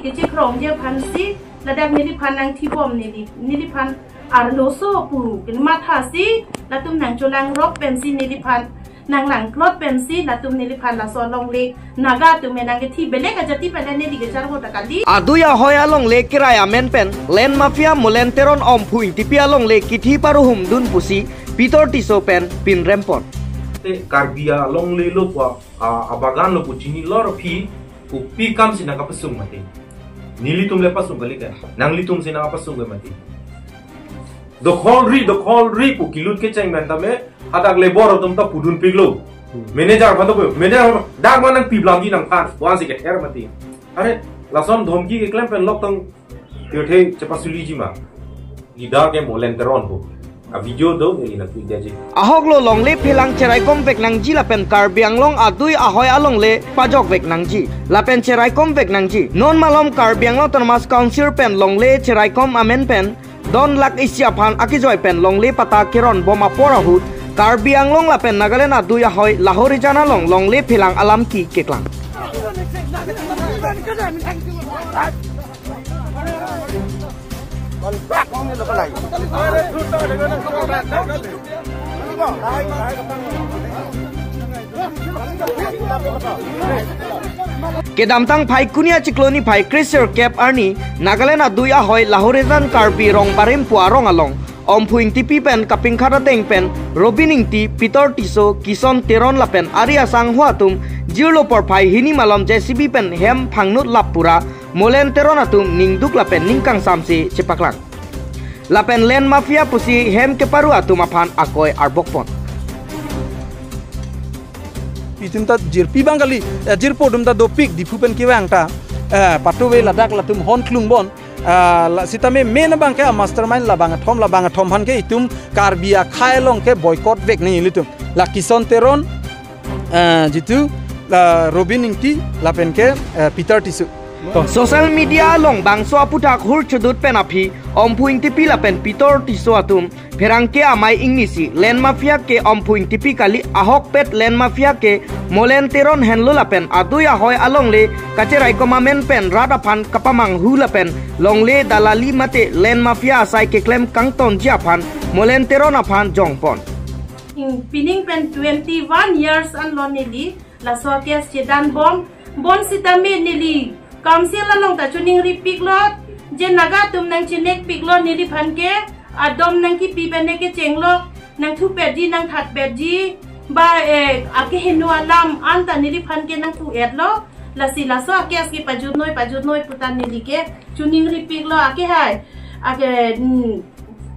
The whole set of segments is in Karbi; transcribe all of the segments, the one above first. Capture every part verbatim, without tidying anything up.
Kechekhrongji aphansi ladak neliphan nangthibom, neli, neliphan arloso pu kemathasi latum nangcholangrok pensi neliphan nanglangklot pensi latum neliphan laso alongle Naga atum nangkethi, belek ajati pen neli kecharbo ta kali. Adui ahoi alongle kerai amen pen Land Mafia Molen Teron Omphu Ingtipi alongle kithi paruhumdun pusi Peter Tisso pen pinrempon. Te Karbi alongle lo pu, a, abagan lo pu chini lor phi, kopi kam si nangkapasung mati. Nelitum le pasung kali ke. Nanglitum si nangkapasung ke mati. Dokholri, dokholri pu kelut kecheng pen tame, hadak labour atum ta pudunpiklo. Hmm. Manager aphan ta pu, manager aphan, dak ma nangpiblang ji nangphan, wan si kether mati. Are, lason dhomki keklem pen lok tang tirthe chepasuliji ma. Leader ke Molen Teron pu. A video do, neli nangpidetji. Ahok lo longle phelang cheraikom vek nangji lapen Karbi Anglong adui ahoi alongle pajok vek nangji. Lapen cheraikom vek nangji. Non malom Karbi Anglong Autonomous Council pen longle cheraikom amen pen don lakh isi aphan akejoi pen longle patta keronbom apor ahut Karbi Anglong lapen Nagaland adui ahoi Lahorijan along longle phelang alam ki keklang. Kedamtang Phaikuni achiklo niphai kre sirkep arni Nagaland adui ahoi Lahorijan Karbi Rongbarim pu arong along Omphu Ingtipi pen kapingkhat ateng pen Robin Ingti, Peter Tisso, Kison Teron lapen ari asangho atum jirlo porphai hini malom J C B pen hem phangnut lap pura Molen Teron atum ningduk lapen ningkangsam si chepaklang. Lapen Land Mafia pusi hem keparu atum aphan akoi arbokpon. Itum ta jirpi abang kali, eh, jirpo atum ta dopik, Diphu pen kevang ta, eh, patuve ladak latum hon klung bon, eh, la sitame main abang ke a mastermind labang athom, labang athom aphan ke itum Karbi akhai along ke boycott vek nangji ilitum. La Kison Teron, eh, jitu, la Robin Ingti, lapen ke, eh, Peter Tisso. Social media along bangso aputhak hur chudut pen aphi Omphu Ingtipi lapen Peter Tisso atum pherangke amei ingnisi Land Mafia ke Omphu Ingtipi kali, ahokpet Land Mafia ke Molen Teron henlo lapen adui ahoi alongle kacheraikom amen pen rat aphan kapamanghu lapen longle dalali mate Land Mafia asai keklem kangtonji aphan Molen Teron aphan jongpon. Ing pining pen twenty-one years anlo neli laso case chedanbom, bonsitame neli council along ta choningripiklo, je Naga atum nangchinekpiklo neliphan ke, adom nangkipi pen ne kechenglo, nangthupetji, nangthatpetji, ba, eh, akeheno alam anta neliphan ke nangpu-etlo, lasi laso a-case ke pajutnoi, pajutnoi puta neli ke choningripiklo, akehai, ake, hmm,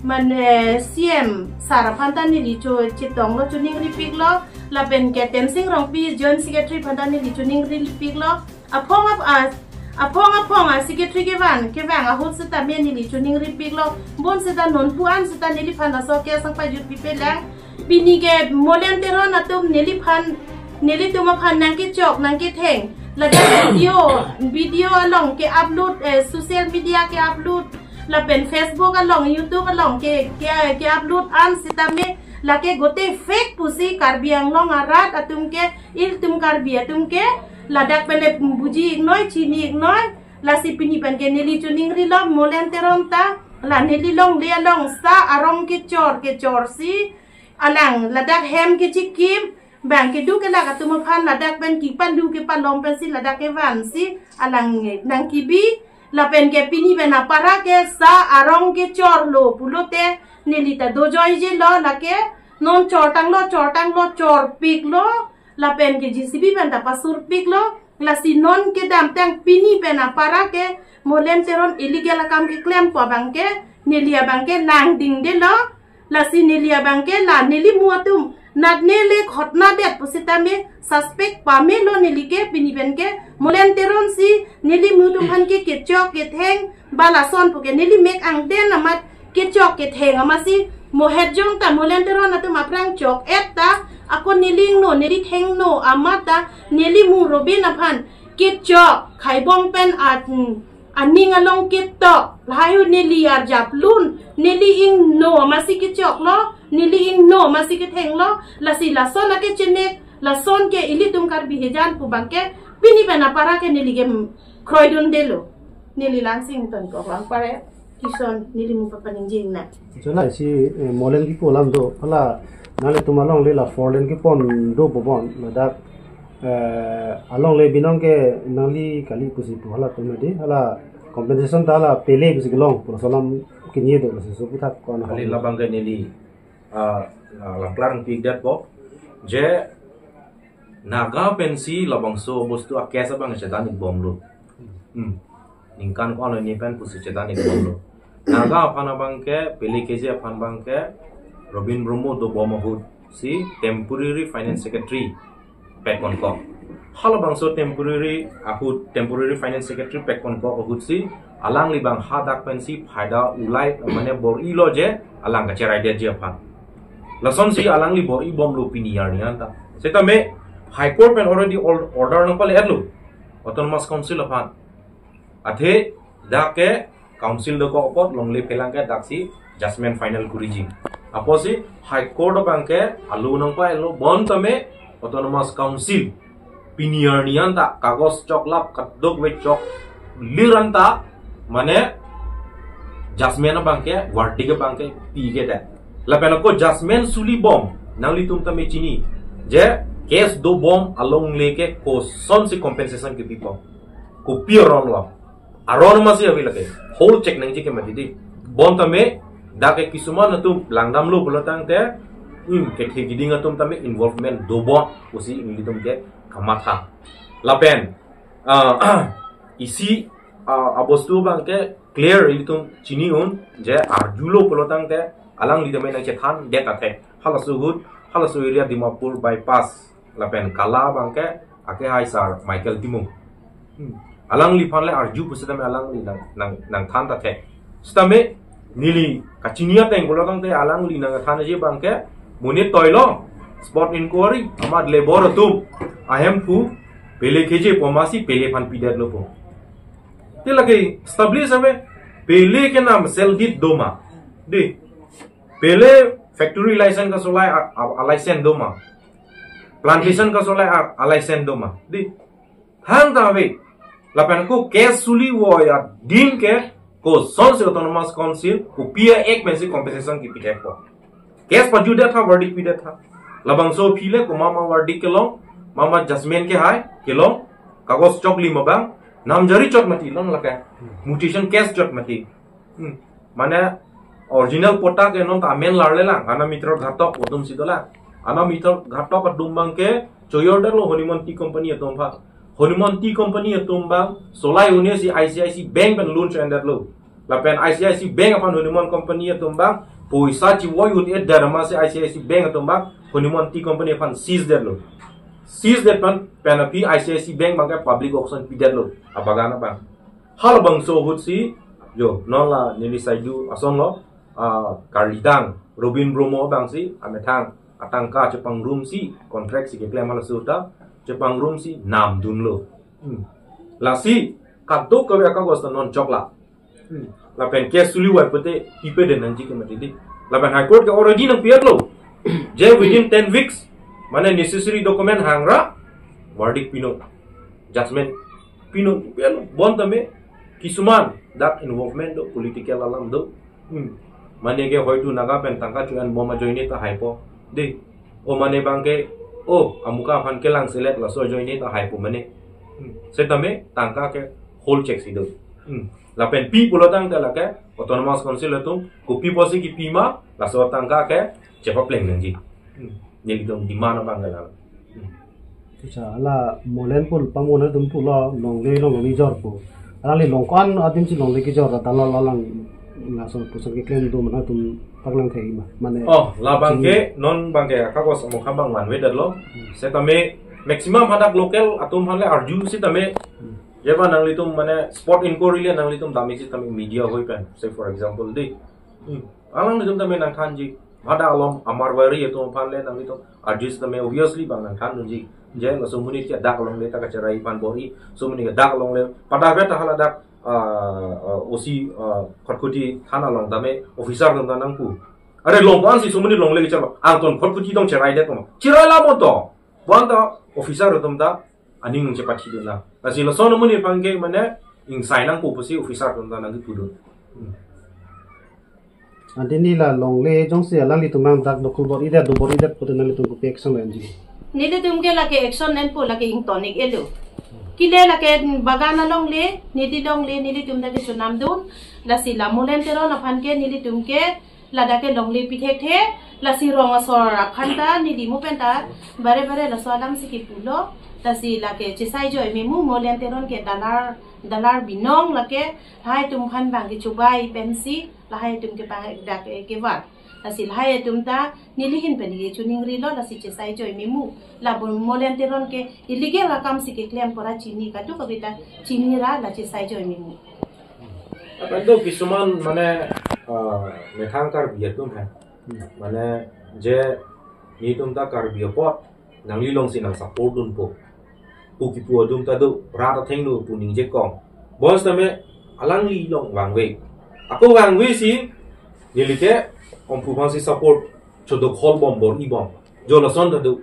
mane C M sir aphan ta neli cho chetonglo, choningripiklo, lapen ke Tensing Rongpi Joint Secretary aphan ta neli choningripiklo, aphong ap-, a, aphong aphong a-secretary kevan, kevang ahut sitame neli choningripiklo, bonsita nonpu an sita neliphan laso case nangpajutpipelang, pini ke Molen Teron atum neliphan, nelitum aphan nangkechok, nangketheng. Ladak video, video along ke-upload, eh, social media ke-upload, lapen Facebook along, YouTube along ke, ke, ke-upload an sitame, lake gote fake pusi Karbi Anglong arat atum ke, ilitum Karbi atum ke, ladak pen le buji-iknoi, chini-iknoi, lasi pini pen ke neli choningrilo Molen Teron ta, la neli longle along sa arong kechor, kechorsi, alang ladak hem kechikim, bang keduk kelak atum aphan ladak pen kepalu kepalom pensi ladak kevansi alang nangkebi, lapen ke pini pen apara ke sa arong kechorlo pulote neli ta dojoijelo, lake non chortanglo, chortanglo, chorpiklo, lapen ke J C B pen ta pasurpiklo, lasi non kedamtang pini pen apara ke Molen Teron illegal akam keklempo abang ke neli abang ke langdingdelo, lasi neli abang ke la neli mu atum natne le khotna det pusitame suspect pamelo neli ke, pini pen ke Molen Teron si neli mu atum aphan ke kechok ketheng, ba lason pu ke neli mek angden amat kechok ketheng amatsi mohet jong ta Molen Teron atum aphrang chok-et ta, ako neli ingno, neli thengno amat ta neli mu Robin aphan kechok khaibong pen at, hmm, aning along ketok, lahai ahut neli arjap lun, neli ingno amatsi kechoklo, neli ingno amatsi kethenglo, lasi lason akechenek, lason ke ilitum Karbi hejan pu abang ke, pini pen apara ke neli ke, hmm, kroidundelo. Neli Lansing Tongkok lang pare, kison neli mu papaning jing na. Chona isi, eh, molen kipu alam do, hala nanglitum alongle la four lane kipon do bobon, ladak, eh, alongle binong ke nangli kali pusi pu halatum di, hala compensation ta hala pele pusi kelong, pura salam kinye do, pusi so puthak kon. Kali labang ke neli, ah, ah, langklar pikdet po, je Naga pensi labangso bostu a-case abang chedan ik bomlo. Hmm. Ningkan ko-an lo ne pen pusi chedan ik bomlo. Naga aphan abang ke, pele keji aphan abang ke, Robin Bromo dobom ahut si temporary finance secretary pekon kok. Halabangso temporary ahut, temporary finance secretary pekon kok ahut si, alangli abang hadak pensi phaida ulai, mane bor-ilo je, alang kacherai detji aphan. Lasonsi alangli bor-i bomlo pini arni anta. Setame High Court pen already or-, order nangpale-etlo Autonomous Council aphan. Athe dak ke council dokok apot longle phelang ke daksi judgment final kuriji. Apotsi High Court abang ke alo nangpa-etlo, bontame Autonomous Council pini arni anta kagos choklap kadokave choklir anta, mane judgment abang ke, verdict abang ke pikedet. Lapen ako judgment suli bom, nanglitum tame chini je case dobom alongle ke kosonsi compensation kipi bom, kopi aron lo. Aron masi ave lake. Whole check nangji ke mati di. Bontame dak ke kisuman atum langdamlo pulo tangte, hmm, kethe kiding atum tame involvement dobom pusi ilitum ke kamatha. Lapen, ah, isi, ah, abostu abang ke clear ilitum chini un, je arjulo pulo tangte alangli tame nangchethan det athek. Halaso ahut, halaso area Dimapur bypass lapen Kala abang ke akehai sar Michael Timung. Hmm. Alangliphan le arju pusitame alangli nang, nang, nangthan ta thek. Sitame neli kachini ateng pulo tangte alangli nangthanji abang ke monit toilo, spot inquiry, amat labor atum ahemphu pele keji pu masi pele aphan pidetlo pu. Te lake establish ave, pele ke nam sell dit doma. Di. Pele factory license kasolai a, a, a license doma. Plantation kasolai a, a license doma. Di. Thangta ave. Lapen ako case suli voi adim ke kosonsi Autonomous Council, kopi a-act pensi compensation kipi thek ko. Case pajudet tha, verdict pidet tha. Labangso aphi le ko mama verdict kelong, mama judgment kehai kelong, kagos choklim abang, namjari chot mati long lake. Mutation case chot mati. Hmm. Mane original patta ke non ta amen larle lang, ana mithor ghatok atumsi dolang. Ana mithor ghatok atum abang ke choyor detlo Honeymoon Tea Company atum aphan. Honeymoon Tea Company atum abang solai un-e si I C I C Bank pen loan cho-endetlo. Lapen I C I C Bank aphan Honeymoon Company atum abang poisa chivoi un-edet amatsi I C I C Bank atum abang Honeymoon Tea Company aphan seize detlo. Seize det pen, pen aphi I C I C Bank abang ke public auction pidetlo abagan abang. Halabangso ahut si, jo, non la neli saidu asong lo, ah, karlidang Robin Bromo abang si, amethang atangka chepangrumsi, contract si keklem halaso ta, chepangrumsi namdunlo. Hmm. Lasi, kadokave akagos ta non chokla. Hmm. Lapen case suli voi pute, pipe den nangji ke mati di. Lapen High Court ke already nangpi-etlo. Je within ten weeks, mane necessary document hangra, verdict pinon. Judgment pinon, pinon, bontame, kisuman, dak involvement do, political alam do. Hmm. Mane ke hoitu Naga pen tangka cho-en bom ajoine ta haipo. Di. O mane abang ke, o, amuka aphan kelang selet laso ajoine ta haipo mane. Hmm. Setame, tangka ke whole check si do. Hmm. Lapen pi pulo tangte lake, Autonomous Council atum, kopi pusi kipi ma, laso tangka ke, chepapleng nangji. Hmm. Nelitum demand abang ke lalo. Hmm. Techa, hala molen pul, pamolen atum pulo, longle longle jor pu. Hala le long ko-an adim si longle kejor, ta lo lalang laso puson keklem do mane atum paklang thei ma. Mane Oh, labang ke, non abang ke, kagos amokha abang vanve detlo. Hmm. Setame, maximum hadak local atum aphan le arju sitame, Hmm. jeba nanglitum mane spot inquiry le nanglitum dam-ik sitame media hoi pen. Say for example, di. Hmm. Alanglitum tame nangthanji. Hadak along Amarwari atum aphan le nanglitum arju sitame obviously abang nangthandunji. Je laso amonit ke dak alongle ta kacherai aphan bor-i, laso amonit ke dak alongle. Pada vet haladak, ah, ah, O C, ah, Khatkhati thana along tame officer atum ta nangpu. Are long ko-an si laso amonit longle kecharlo. Angton Khatkhati tong cherai det ma. Cherai la mo to. Bonta officer atum ta aning nangchepathidun na. Lasi lason amonit abang ke mane ingsai nangpo pusi officer atum ta nangkepudun. Ante neli la longle jongsi alanglitum nang dak dokol bor-idet, do bor-idet pute nanglitum kopi action lo-enji? Nelitum ke lake action enpo, lake ingtonik elo. Kile lake bagan alongle, neli longle, nelitum dak ke chonamdun, lasi la Molen Teron aphan ke nelitum ke ladak ke longle pithekthe, lasi rong asor aphan ta neli mo pen ta bare bare laso alam si kipulo, lasi lake chesai joi memu, Molen Teron ke dalar, dalar binong, lake lahai atum aphan bang kechobai pensi lahai atum ke bang dak ke kevar. Lasi lahai atum ta neli ahin pen ke choningrilo, lasi chesai joi memu. La bon Molen Teron ke illegal akam si keklem pura chini, kadokave ta chini ra, la chesai joi memu. Apa itu kisuman mane, eh, methang Karbi atum hai. Mane je nelitum ta Karbi apot nangli along si nang support dunpo pu kipu atum ta do, rat athengno pu ningjekong. Bonsitame alangli along vangve. Ako vangve si neli ke Omphu aphan si support chodokhol bom, bor-i bom. Jo lason ta do.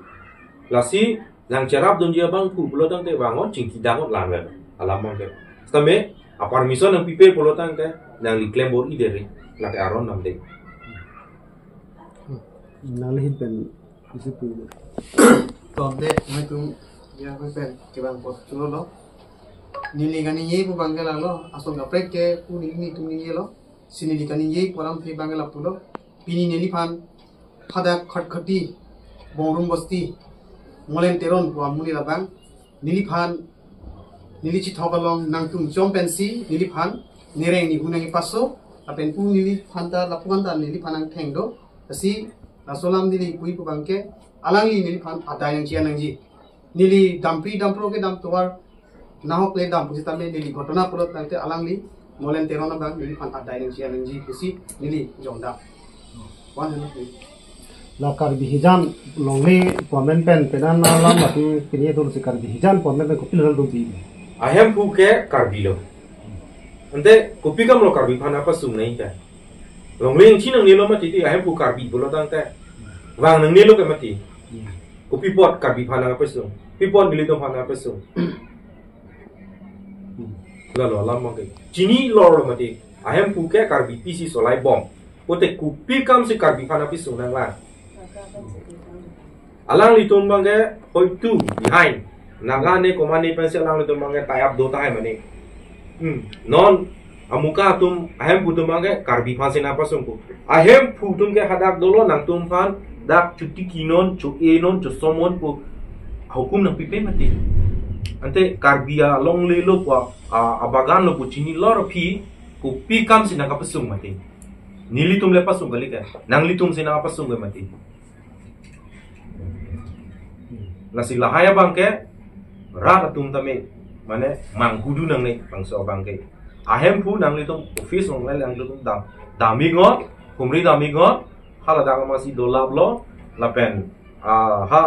Lasi nang cherapdunji abang pu pulo tangte vang-o, chingki dang-o, lanver alam abang ke. Sitame a permission nangpipe pulo tangte nangli klem bor-idet ri, lake aron namde. Nangli ahin pen isi pu. Tode, nangtum ya pen kevang apot cholo. Neli kaningje pu abang ke lalo, ason kaprek ke pu neli, nelitum ningjelo. Si neli kaningje pu alamthe abang ke lapulo. Pini neliphan hadak Khatkhati, Bongrum Bosti, Molen Teron pu amonit abang neliphan, neli chethok along nangtum chom pensi neliphan nereng nihu nangkepaso, lapen pu neliphan ta, lapu-an ta neliphan angtheng do. Lasi laso alam neli puji pu abang ke alangli neliphan adai nangji-an nangji. Neli dampri dampro kedam tovar nahok le dam pusitame neli ghotona pulo tangte alangli Molen Teron abang neliphan adai nangji-an nangji pusi neli jongdam. Wan heno. La Karbi hijan longle pu amen pen penan alam latum pini atur si Karbi hijan pu amen pen kopi lo dun pi? Ahemphu ke Karbi lo. Ante kopi kam lo Karbi aphan nangpasung nangji ke? Longle ingchin nangnelo mati ti, ahemphu Karbi pulo tangte. Vang nangnelo ke mati. Kopi apot Karbi aphan nangpasung? Pi apot nelitum aphan nangpasung? Lalo alam abang ke chini lor lo mati. Ahemphu ke Karbi aphi si solai bom. Pute kopi kam si Karbi aphan nangpasung nanglang? Alanglitum abang ke hoitu behind Naga ne komat ne pensi alanglitum abang ke tie up do tahai mane. Hmm. Non amuka atum, ahemphu atum abang ke Karbi aphan si nangpasungpo. Ahemphu atum ke hadak dolo, nangtum aphan dak chotiki non, cho-e non, chosom non pu hukum nangpipe mati. Ante Karbi alongle lo pu, a, abagan lo pu chini lor aphi, kopi kam si nangkapasung mati? Nelitum le pasung kali ke, nanglitum si nangpasung ke mati. Lasi lahai abang ke rat atum tame, mane manghudu nangne bangso abang ke. Ahemphu nanglitum office along le nanglitum dam, dam-iknon, humri dam-iknon, haladak amatsi dolaplo, lapen, ah, ha,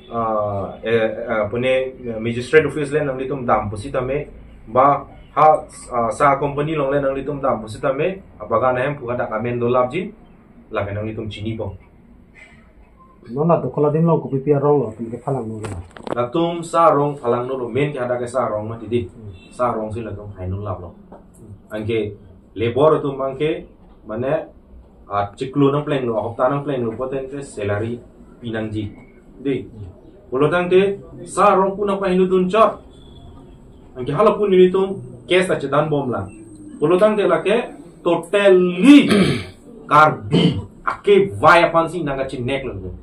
ah, eh, eh, pune magistrate office le nanglitum dam pusitame, ba ha, ah, sa company along le nanglitum dam pusitame, abagan ahemphu hadak amen dolapji, lapen nanglitum chini bom. Non la dokol adim along kopipi arong lo, latum ke phalang nanglo? Latum sa arong phalang nanglo, main ke hadak ke sa arong mati di. Hmm. Sa arong si latum hai nanglo. Anke labour atum abang ke, mane, ah, chiklo nangplenglo, hopta nangplenglo, pute ke salary pi nangji. Di. Pulo tangte sa arong pu nangpahingno dunchot. Anke hala pu nelitum case ta chedan bomlang. Pulo tangte lake totally Karbi akevai aphan si nangkachenek lo.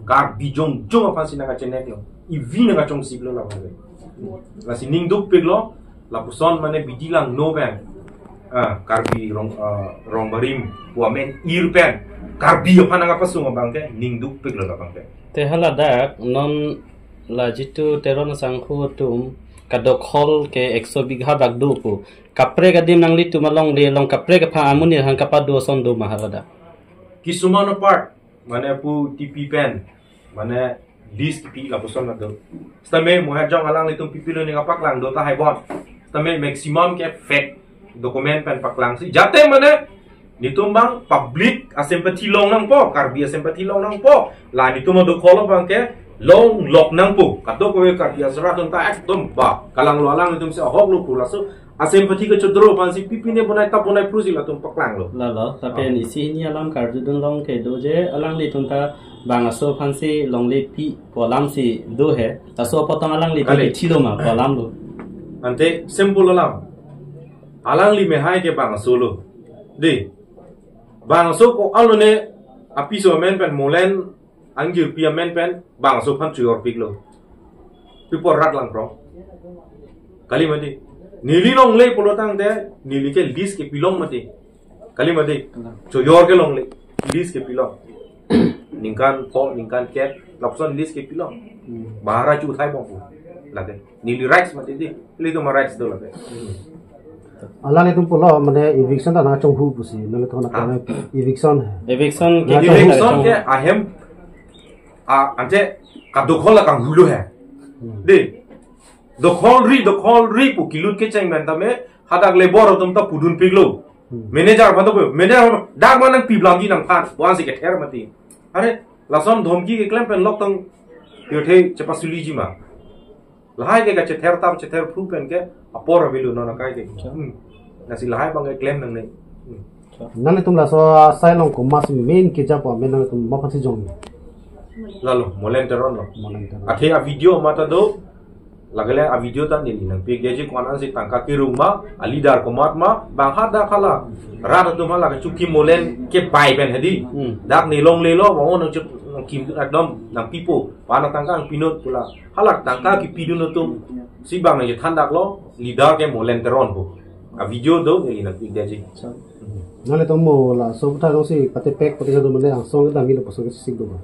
Karbi jongjong aphan si nangkachenek lo. Ivi nangkachongsip lo lapu. Lasi ning dukpik lo, lapuson mane bidi langno abang. Ah, Karbi rong, ah, rong barim pu amen ir pen Karbi aphan nangkapasung abang ke ning dukpik lo labang ke. Te haladak non la jitu Teron asangho atum kadokhol ke ekso bigha bak do pu. Kaprek adim nanglitum alongle along kaprek aphan amonit aphan kapado ason do ma haladak? Kisuman apart, mane pu T P pen, mane lease kipi lapuson na do. Sitame mo ha jong alanglitum pipilo ning kapaklang do tahai bon. Sitame maximum ke fake document pen paklangsi. Jate mane nelitum abang public a-sympathy long nangpo, Karbi a-sympathy long nangpo. La nelitum adokhol abang ke Long lok nangpo, kadokave Karbi asar atum ta ekdom ba, kalanglo alanglitum si ahok lo pu laso asympathy kechodro aphansi pipine bonai ta bonai phrusi latum paklanglo. Lalo, lapen isi hini alam karjudun long kedo je, alanglitum ta bang aso aphansi longle pi pu alamsi do he. Laso apotang alanglitum Kali. Kethilo ma pu alam lo. Ante simple alam. Alangli mehai ke bang aso lo. Dei. Bang aso ko-an lone apiso amen pen Molen angjirpi amen pen bang aso aphan choyor piklo. Pi apor rat langprong. Kali mati. Neli longle pulo tangte neli ke lease kepilong mati. Kali mati. Choyor ke longle. Lease kepilong. Ningkan pho, ningkan kep, lapuson lease kepilong. Hmm. Bahara chu thai bong pu. Lake. Neli rights mati dei. Ilitum arights do lake. Alanglitum pulo mane eviction ta nangchonghu pusi, nangtum na Ah. Kame eviction. Eviction Nangchonghu. Eviction ke ahem, a, ante kadokhol akanghu lo he. Hmm. Dei. Dokhol ri, dokhol ri pu kelut kecheng pen tame, hadak labour atum ta pudun piklo. Hmm. Manager aphan ta pu, manager aphan, dak ma nangpi blamji nangphan, pu ansi kether mati. Are, lason dhomki keklem pen lok tang, pirthe chepasuliji ma. Lahai ke kachether tam chether phru pen ke apor avelo non akai ke. Sure. Hmm. Lasi lahai abang ke klem nangne. Hmm. Nanglitum laso asai along komatsi main kejapo amen nanglitum ma aphansi jong? Lalo, Molen Teron lo. Molen Teron. Athe a video mata do, lagale a video ta neli nangpikji ko-an ansi tangka kerung ma, a leader komat ma, bang hadak hala rat atum hala kechuki Molen kebai pen hedi. Hmm. Dak ne longlelo, bang o nangchuk nangkim ekdom nangpipo, pu-an atangka nangpinot pu la. Hala tangka kipidun atum si bang nangchethan daklo, leader ke Molen Teron pu. A video do neli nangpikji. Nanglitum mo laso aputhak alongsi patepek pati sadu mane angsong kedam ilo pasong kesik do ba?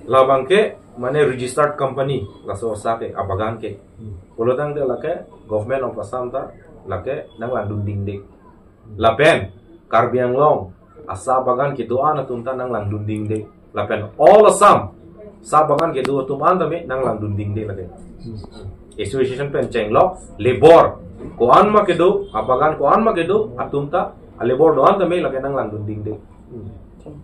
Labang ke mane registered company laso asa ke abagan ke. Hmm. Pulo tangte lake Government of Assam ta lake nanglangdun dingde. Lapen Karbi Anglong asa bagan kedo-an atum ta nanglangdun dingde. Lapen all Assam sa bagan kedo atum an tame nanglangdun dingde lake. Association pen chenglok, labour ko-an ma kedo, abagan ko-an ma kedo atum ta, a labour do-an tame lake nanglangdun dingde. Hmm.